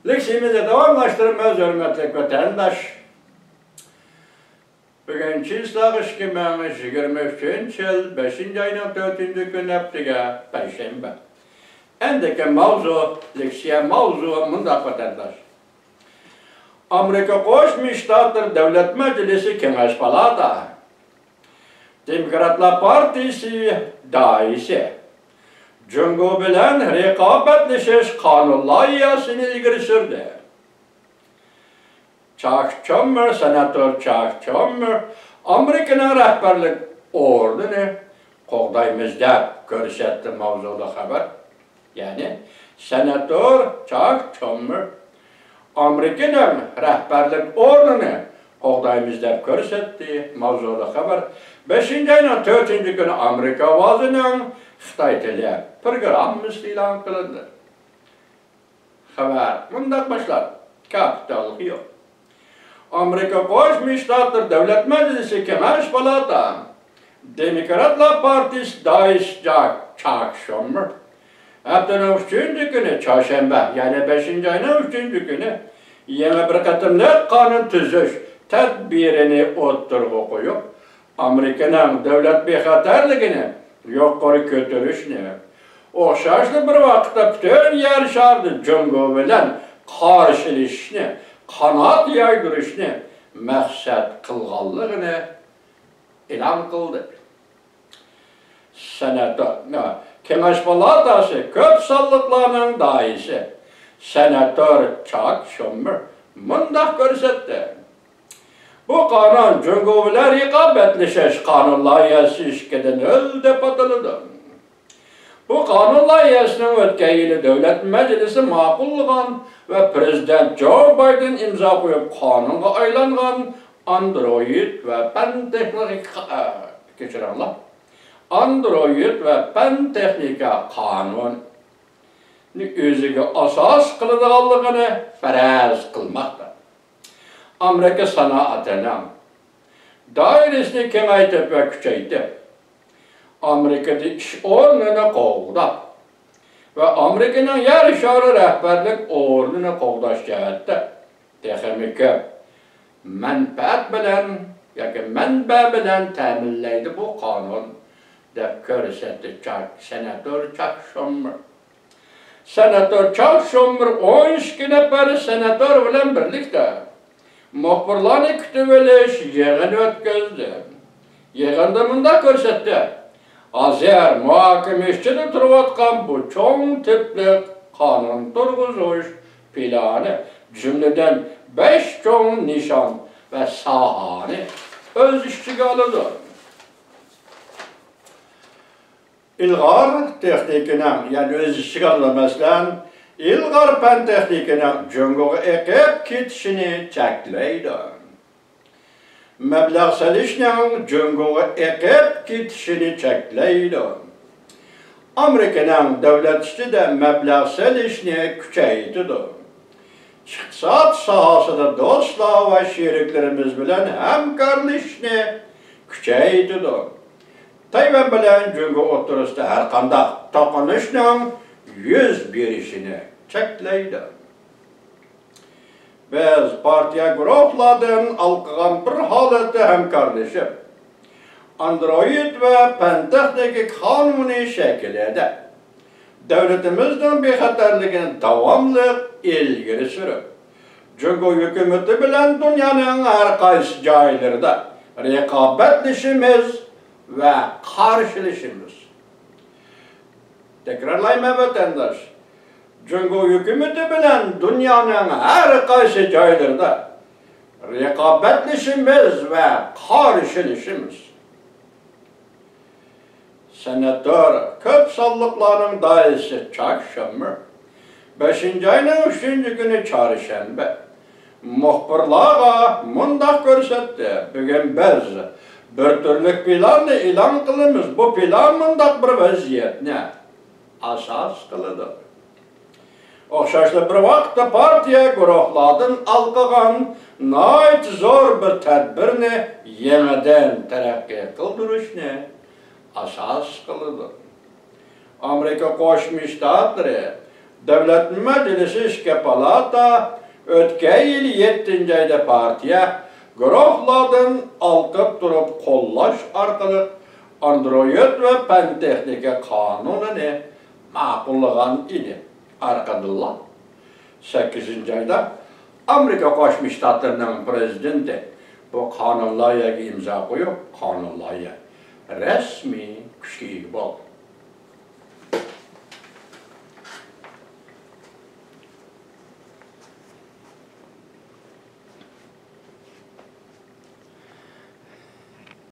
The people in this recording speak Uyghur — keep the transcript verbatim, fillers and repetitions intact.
لېكسىيەمىزنى داۋاملاشتۇرىمىز، ھۆرمەتلىك ۋەتەنداش. بۈگۈن چىسلاغ ئىككى مىڭ يىگىرمە ئۈچىنچى يىل، بەشىنچى ئاينىڭ تۆتىنچى كۈنى، ھەپتىگە پەيشەنبە. ئەمدىكى ماۋزۇ، لېكسىيە ماۋزۇ مۇنداق، ۋەتەنداش. ئامېرىكا قوشما شتاتلىرى دۆلەت مەجلىسى كېڭەش پالاتا، دېموكراتلار پارتىيىسى دائىسى جۇڭگو بىلەن رىقابەتلىشىش قانۇن لايىھەسىنى ئىلگىرى سۈردى. چاك شۇمېر، سېناتور چاك شۇمېر ئامېرىكىنىڭ رەھبەرلىك ئورنىنى قوغدايمىز دەپ كۆرسەتتى ماۋزۇلۇق خەۋەر. يەنى سېناتور چاك شۇمېر ئامېرىكىنىڭ رەھبەرلىك ئورنىنى قوغدايمىز دەپ كۆرسەتتى. ماۋزۇلۇق خەۋەر بەشىنچى ئاينىڭ تۆتىنچى كۈنى ئامېرىكا ئاۋازىنىڭ خىتاي تىلى پروگراممىسىدا ئېلان قىلىندى. خەۋەر مۇنداق باشلانغان. كاپىتال خىيو. ئامېرىكا قوشما شتاتلىرى دۆلەت مەجلىسى كېڭەش پالاتا، دېموكراتلار پارتىيىسى دائىسى چاك شۇمېر ھەپتىنىڭ ئۈچىنچى كۈنى، چارشەنبە، يەنى بەشىنچى ئاينىڭ ئۈچىنچى كۈنى يېڭى بىر قېتىملىق قانۇن تۈزۈش تەدبىرىنى ئوتتۇرىغا قويۇپ، ئامېرىكىنىڭ دۆلەت بىخەتەرلىكىنى يۇقىرى كۆتۈرۈشنى، ئوخشاشلا بىر ۋاقىتتا پۈتۈن يەر شارىدا جۇڭگو بىلەن قارشىلىشىشنى، قانات يايدۇرۇشنى مەقسەت قىلغانلىقىنى ئېلان قىلدى. سېناتور، نە، كېڭەش پالاتاسى كۆپ سانلىقلارنىڭ دائىسى سېناتور چاك شۇمېر مۇنداق كۆرسەتتى. بۇ قانۇن جۇڭگو بىلەن رىقابەتلىشىش قانۇن لايىھەسى ئىككى نۆل دەپ ئاتىلىدۇ. بۇ قانۇن لايىھەسىنىڭ ئۆتكەن يىلى دۆلەت مەجلىسى ماقۇللىغان ۋە پىرېزىدېنت جو بايدېن ئىمزا قويۇپ قانۇنغا ئايلانغان ئاندرويىد ۋە پەن تېخنىكا، ئە، كەچۈرۈڭلار. ئاندرويىد ۋە پەن تېخنىكا قانۇنى ئۆزىگە ئاساس قىلىدىغانلىقىنى پەرەز قىلماقتا. ئامېرىكا سانائىتىنىڭ دائىرىسىنى كېڭەيتىپ ۋە كۈچەيتىپ، ئامېرىكىدا ئىش ئورنىنى قوغداپ ۋە ئامېرىكىنىڭ يەر شارى رەھبەرلىك ئورنىنى قوغداش جەھەتتە تېخىمۇ كۆپ مەنپەئەت بىلەن ياكى مەنبە بىلەن تەمىنلەيدۇ بۇ قانۇن، دەپ كۆرسەتتى چاك، سېناتور چاك شۇمېر. سېناتور چاك شۇمېر ئون ئىككى نەپەر سېناتور بىلەن بىرلىكتە مۇخبىرلارنى كۈتۈۋېلىش يىغىنى ئۆتكۈزدى. يىغىندا مۇنداق كۆرسەتتى: ھازىر مۇھاكىمە ئىچىدە تۇرۇۋاتقان بۇ چوڭ تىپلىق قانۇن تۇرغۇزۇش پىلانى، جۈملىدىن، بەش چوڭ نىشان ۋە ساھەنى ئۆز ئىچىگە ئالىدۇ. ئىلغار تېخنىكىنىڭ، يەنى ئۆز ئىچىگە ئالىدۇ، مەسىلەن، ئىلغار پەن تېخنىكىنىڭ جۇڭگوغا ئېقىپ كېتىشىنى چەكلەيدۇ. مەبلەغ سېلىشنىڭ جۇڭگوغا ئېقىپ كېتىشىنى چەكلەيدۇ. ئامېرىكىنىڭ دۆلەت ئىچىدە مەبلەغ سېلىشنى كۈچەيتىدۇ. ئىقتىساد ساھەسىدە دوستلار ۋە شېرىكلىرىمىز بىلەن ھەمكارلىشىشنى كۈچەيتىدۇ. تەيۋەن بىلەن جۇڭگو ئوتتۇرىسىدا ھەرقانداق توقۇنۇشنىڭ يۈز بېرىشىنى چەكلەيدۇ. بىز پارتىيە گۇرۇھلاردىن ھالقىغان بىر ھالەتتە ھەمكارلىشىپ، ئاندرويىد ۋە پەن تېخنىكا قانۇنى شەكلىدە دۆلىتىمىزنىڭ بىخەتەرلىكىنى داۋاملىق ئىلگىرى سۈرۈپ، جۇڭگو ھۆكۈمىتى بىلەن دۇنيانىڭ ھەر قايسى جايلىرىدا رىقابەتلىشىمىز ۋە قارشىلىشىمىز. تەكرارلايمەن، ۋەتەنداش، جۇڭگو ھۆكۈمىتى بىلەن دۇنيانىڭ ھەر قايسى جايلىرىدا رىقابەتلىشىمىز ۋە قارشىلىشىمىز. سېناتور، كۆپ سانلىقلارنىڭ دائىسى چاك شۇمېر بەشىنچى ئاينىڭ ئۈچىنچى كۈنى، چارشەنبە، مۇخبىرلارغا مۇنداق كۆرسەتتى: بۈگۈن بىز بىر تۈرلۈك پىلاننى ئېلان قىلىمىز. بۇ پىلان مۇنداق بىر ۋەزىيەتنى ئاساس قىلىدۇ. ئوخشاشلا بىر ۋاقىتتا پارتىيە گۇرۇھلاردىن ھالقىغان ناھايىتى زور بىر تەدبىرنى يېڭىدىن تەرەققىي قىلدۇرۇشنى ئاساس قىلىدۇ. ئامېرىكا قوشما شتاتلىرى دۆلەت مەجلىسى ئىككى پالاتا ئۆتكەن يىل يەتتىنچى ئايدا پارتىيە گۇرۇھلاردىن ئالقىپ تۇرۇپ قوللاش ئارقىلىق ئاندرويىد ۋە پەن تېخنىكا قانۇنىنى ماقۇللىغان ئىدى. ئارقىدىنلا سەككىزىنچى ئايدا ئامېرىكا قوشما شتاتلىرىنىڭ پرېزىدېنتى بۇ قانۇن لايىھەگە ئىمزا قويۇپ، قانۇن لايىھە رەسمىي كۈچكە ئىگە بولدى.